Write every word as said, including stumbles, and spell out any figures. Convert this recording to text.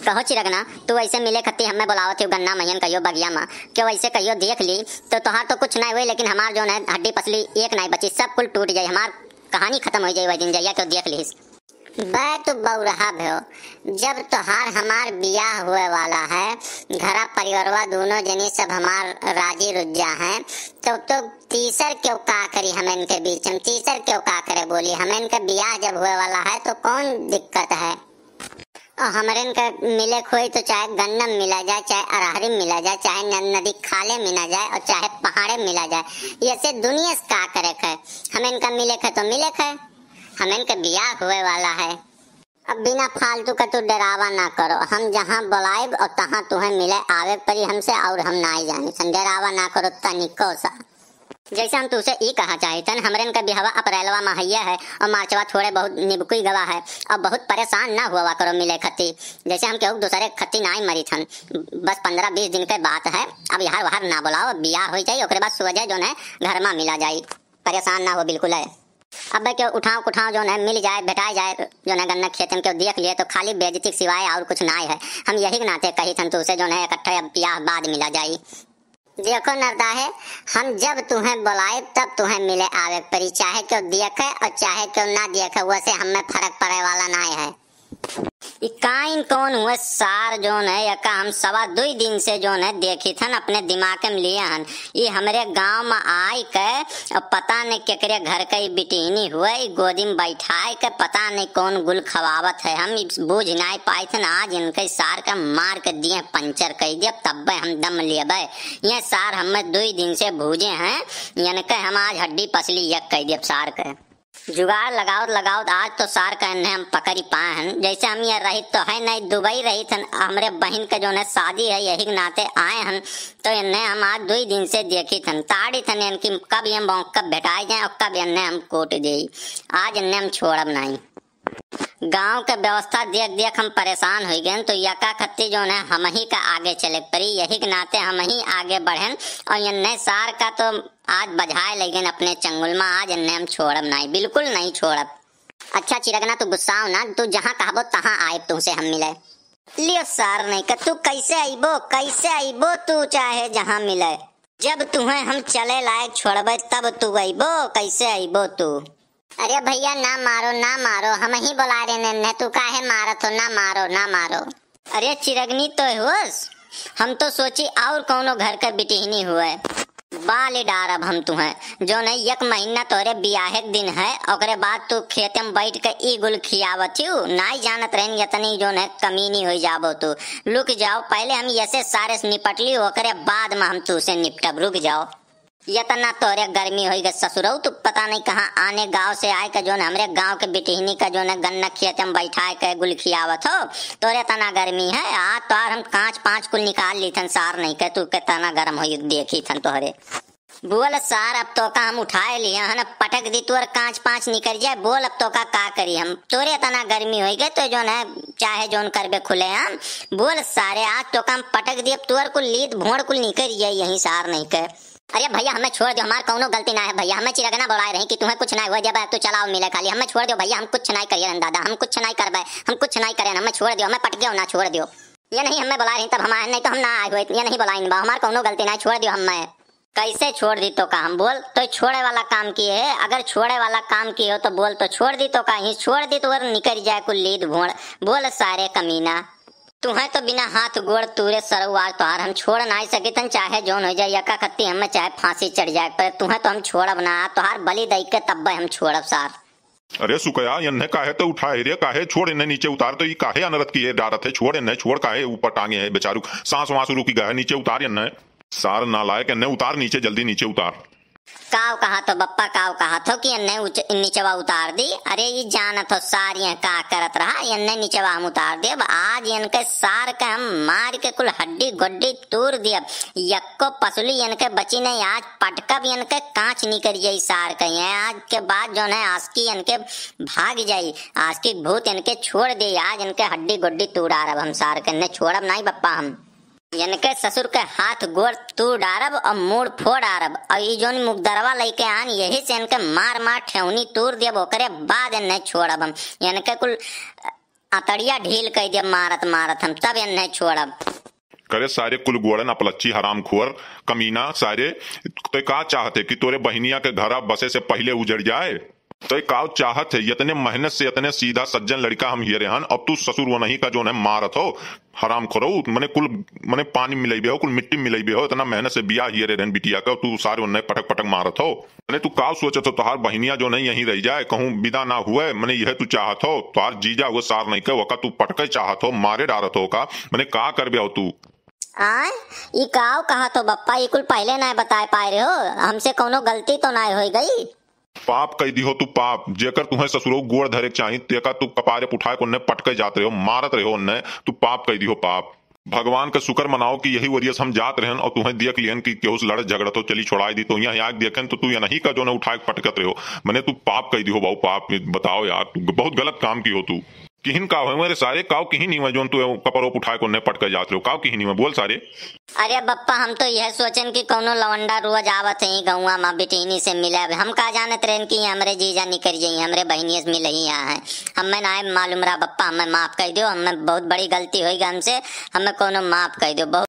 कहो चिरगना, तू ऐसे मिले खत्ती हमें बोलावत हो गन्ना महियन कहियो बगिया मा, क्यों ऐसे कहियो देख ली तो तोहार तो कुछ नाहीं होई, लेकिन हमार जौन है हड्डी पसली एक नाहीं बची, सब कुल टूट जाई, हमार कहानी खत्म हो जाई वह दिन जहिया क्यों देख लीस। बे तू बौरहा भयो, जब तोहार हमार बियाह हुए वाला है, घरा परिवारवा दोनों जनी सब हमार राजी रुझा हैं, तो, तो तीसर क्यों का करी हम इनके बीच में, तीसर क्यों का करे बोली, हम इनके बियाह जब हुए वाला है तो कौन दिक्कत है? और हमरन का मिले खोई तो चाहे गन्नम मिला जाए, चाहे अरहरी मिला जाए, चाहे न-, नदी खाले मिला जाए और चाहे पहाड़े मिला जाए, ऐसे दुनिया से का करे खे? हम इनका मिले खे तो मिले खे, हम इनके बियाह हुए वाला है। अब बिना फालतू का तू डरावा ना करो, हम जहाँ बुलाइब और तहाँ तुहें मिले आवे परी हमसे, और हम नाई जानी सन, डरावा ना करो तनिको सा। जैसे हम तुसे ई कहा चाहितन, हमरेन का बिहवा अप्रैलवा मा हइये है और मार्चवा थोड़े बहुत निबकुई गवा है, और बहुत परेशान ना हुआ करो मिले खत्ती। जैसे हम केहू दूसरे खत्ती नाई मरी थन, बस पन्द्रह बीस दिन के बात है, अब यार वार ना बुलाओ, बियाह हो जाई, ओकरे बाद सोझे जौन है घर मा मिला जाई, परेशान ना हो बिल्कुल है। अब के उठाव कुठाव जौन है मिल जाए, भेटाए जाए, जौन है गन्ना खेतन के देख लिए तो खाली बेइज्जती के सिवाय और कुछ नाई है। हम यही के नाते कही थन तुसे जौन है इकट्ठे अब बियाह बाद मिला जाई। देखो नरदाहे, हम जब तुहें बुलाइब तब तुहें मिले आवे के परी, चाहे क्यों देखे और चाहे क्यों ना देखे, वैसे हमें फर्क पड़े वाला नाई है। ई काइन कौन हुए सार जौन है, एका हम सवा दुई दिन से जौन है देखी थन, अपने दिमाग में लिए हन। ई हमरे गांव में आई के, अब पता नहीं केकरे घर के ई बिटिहनी हुए, ई गोदी में बैठाए के पता नहीं कौन गुल खवावत है। हम ई बूझ नाई पाई थन, आज इनके सार के मार के दिए पंचर कई दिए, तब्बे हम दम लेबे। ये सार हमें दुई दिन से भूजे हैं, इनके हम आज हड्डी पसली एक कई दिए सार के। जुगाड़ लगावत लगावत आज तो सार का एन्ने हम पकड़ी पाए हन। जैसे हम ये रहित तो है नहीं, दुबई रहित हन, हमरे बहिन के जौन है शादी है, यही के नाते आए हन। तो एन्ने हम आज दुई दिन से देखी थन, ताड़ी थन इनकी कब ये मौका भेटाए जाए और कब एन्ने हम कोट देई। आज एन्ने हम छोड़ब नहीं। गांव के व्यवस्था देख देख हम परेशान हो गए, तो यका खत्ती जौन है हम ही का आगे चले के पड़ी, यही के नाते हम ही आगे बढ़ेन और एन्ने सार का तो आज बझाए लगिन अपने चंगुल मा, आज एन्ने हम छोड़ब नाई, बिल्कुल नहीं छोड़ब। अच्छा चिरगना, तू गुस्साओ ना, तू जहाँ कहबो तहाँ आइब तुहसे हम मिले। लियो सार नहीं का, तू कैसे अइबो, कैसे अइबो तू चाहे जहाँ मिले? जब तुहें हम चले लायक छोड़बे तब तू अइबो, कैसे अइबो तू? अरे भैया ना मारो, ना मारो, हम ही बुला रहे ने, तू काहे मारत हो, ना मारो, ना मारो। अरे चिरगनी तो होस, हम तो सोची और कौनो घर के बिटिहनी हुए। बाली डारब हम तुहें, जौन है एक महीना तोहरे बियाहे के दिन है, ओकरे बाद तू खेते में बैठ के ई गुल खियावत हिउ, नाई जानत रहन यतनी जौन है कमीनी होई जाबो तू। रुक जाओ, पहले हम ऐसे सारे से निपट ली, ओकरे बाद में हम तू से निपटब, रुक जाओ। यतना तोहरे गर्मी होई गए ससुरऊ, तू पता नहीं कहाँ आने गाँव से आए के जौन हमरे गाँव के बिटिहनी का जौन है गन्ना खेत में बैठाए के गुल खियावत हो। तोहरे तना गर्मी है, आ तोहर हम कांच पांच कुल निकाल ली थन, सार नहीं के तू के तना गरम होई देखी थन तोहरे। बोल सार, अब तोका हम उठाए लिए हन, पटक दी तोर कांच पांच निकल जाए। बोल अब तोका का करी हम, तोरे तना गर्मी होई गए तो जौन है चाहे जौन करबे खुले हम। बोल सारे, आज तोका हम पटक दी, अब तोर कुल लीद भोंड़ कुल निकल जाए यहीं सार नहीं के। अरे भैया, हमें छोड़ दियो, हमार कौनो गलती ना है भैया, हमें चिरगना बोलाए रही कि तुम्हें कुछ ना हुआ, जब तू चलाओ मिले खाली, हमें छोड़ दियो भैया, हम कुछ नहीं करिए दादा, हम कुछ नहीं करबे, हम कुछ नहीं करें, हमें छोड़ दियो, हमें पटकियो ना, छोड़ दियो। ये नहीं हमें बोलाए रही तब हम आए, नहीं तो हम ना आए हुए, ये नहीं बोलाइन बा, हमार कौनो गलती ना है, छोड़ दियो हमें। कैसे छोड़ दी तोका हम, बोल? तो छोड़े वाला काम किए है, अगर छोड़े वाला काम किए हो तो बोल, तो छोड़ दी तोका, ही छोड़ दी तो और निकल जाए कुल लीद भोंड़। बोल सारे कमीना। तुहें तो बिना हाथ गोड़ तूरे सरऊ आज तोहार हम छोड़ नाई सकितन, चाहे जौन हो जाए, यका खत्ती हमें चाहे फांसी चढ़ जाए, पर तुहें तो हम छोड़ब ना, तोहार बलि दई के तब्बे हम छोड़ब सार। अरे सुकया, एन्हे काहे तो उठाए रे, काहे छोड़ एन्हे नीचे उतार, तो ई काहे अनरत किए डारत है, छोड़ एन्हे, छोड़ काहे ऊपर टांगे है बेचारू, सांस वांस रुकी गए है, नीचे उतार एन्हे। सार नालायक, एन्हे उतार नीचे, जल्दी नीचे उतार। काव कहा थो बप्पा, काव कहा थो कि एन्हे ऊंच-, नीचवा उतार दी। अरे ई जानत हो सार ये का करत रहा, एन्हे नीचवा हम उतार देब। आज एनके सार के हम मार के कुल हड्डी गोड्डी तूर देब। यक्को पसुली एनके बची नहीं, आज पटकब एनके कांच निकल जाई सार के। ये आज के बाद जौन है आसकी एनके भाग जाई, आसकी भूत एनके छोड़ दे। आज एनके हड्डी गोड्डी तूर डारब हम सार के, एन्हे छोड़ब नहीं बप्पा हम। इनके ससुर के हाथ गोड़ तूर डारब और मूड़ फोड़ डारब। और ई जौन मुगदरवा लइके आन, यही से इनके मार मार ठेहुनी तूर देब, ओकरे बाद इन्हें छोड़ब हम। इनके कुल अतड़िया ढील कइ देब मारत मारत हम, तब एन्हे छोड़ब। करे सारे कुल गोड़न अपलच्छी हरामखोर कमीना सारे, तोय का चाहत है कि तोरे बहिनिया के घरा बसे से पहिले उजड़ जाए? तोय का चाहत है? इतने मेहनत से इतने सीधा सज्जन लड़का हम हियरे हन, अब तू ससुर वनही का जौन है मारत हो। हरामखोरो, मने कुल, मने पानी मिलइबे हो, कुल मिट्टी मिलइबे हो, इतना मेहनत से बियाह हियरे रहन बिटिया का, तू सारे उन्हें पटक पटक मारत हो। मने तू का सोचत हो, तोहार बहिनिया जौन है यहीं रह जाए, कहूँ विदा ना हुए, मने यह तू चाहत हो? तोहार जीजा हुए सार नहीं के, ओका तू पटके चाहत हो, मारे डारत हो का? मने का करबे हो तू? आय, ई काव कहत हो बप्पा, ई कुल पहिले नाय बताए पाए रहे हो, हमसे कौनो गलती तो नाय होई गई? पाप कइ दिहो तू पाप, जेकर तुहें ससुरो गोड़ धरे के चाही, तेका तू कपारे उठाए को उन्हें पटके जात रहे हो, मारत रहे हो उन्हें, तू पाप कइ दिहो पाप। भगवान का शुक्र मनाओ कि यही वरियस हम जात रहन और तुहें देख लिहन कि केहू से लड़त झगड़त हो, चली छोड़ाई दी, तो यहाँ आके देखेन तो तू यनही का जौन है उठाए के पटकत रहे हो। मने तू पाप कइ दिहो बाबू, पाप। बताओ यार, तू बहुत गलत काम किहो तू। किहिन का होय मेरे सारे, काव किहिन ही मैं जौन तू कपड़ो उठाए को उन्हें पटके जात रहे हो, काव किहिन ही मैं, बोल सारे। अरे बप्पा, हम तो यह सोचेन कि कौनो लवंडा रोज आवत है गौवा में बिटिनी से मिले। अब हम का जानत रहन कि हमरे जीजा निकल जाई, हमरे बहिनिया से मिले ही यहाँ है। हमें ना मालूम रहा बप्पा, हमें माफ कइ दियो, हमें बहुत बड़ी गलती होई गई हमसे, हमें कौनो माफ कइ दियो। बहुत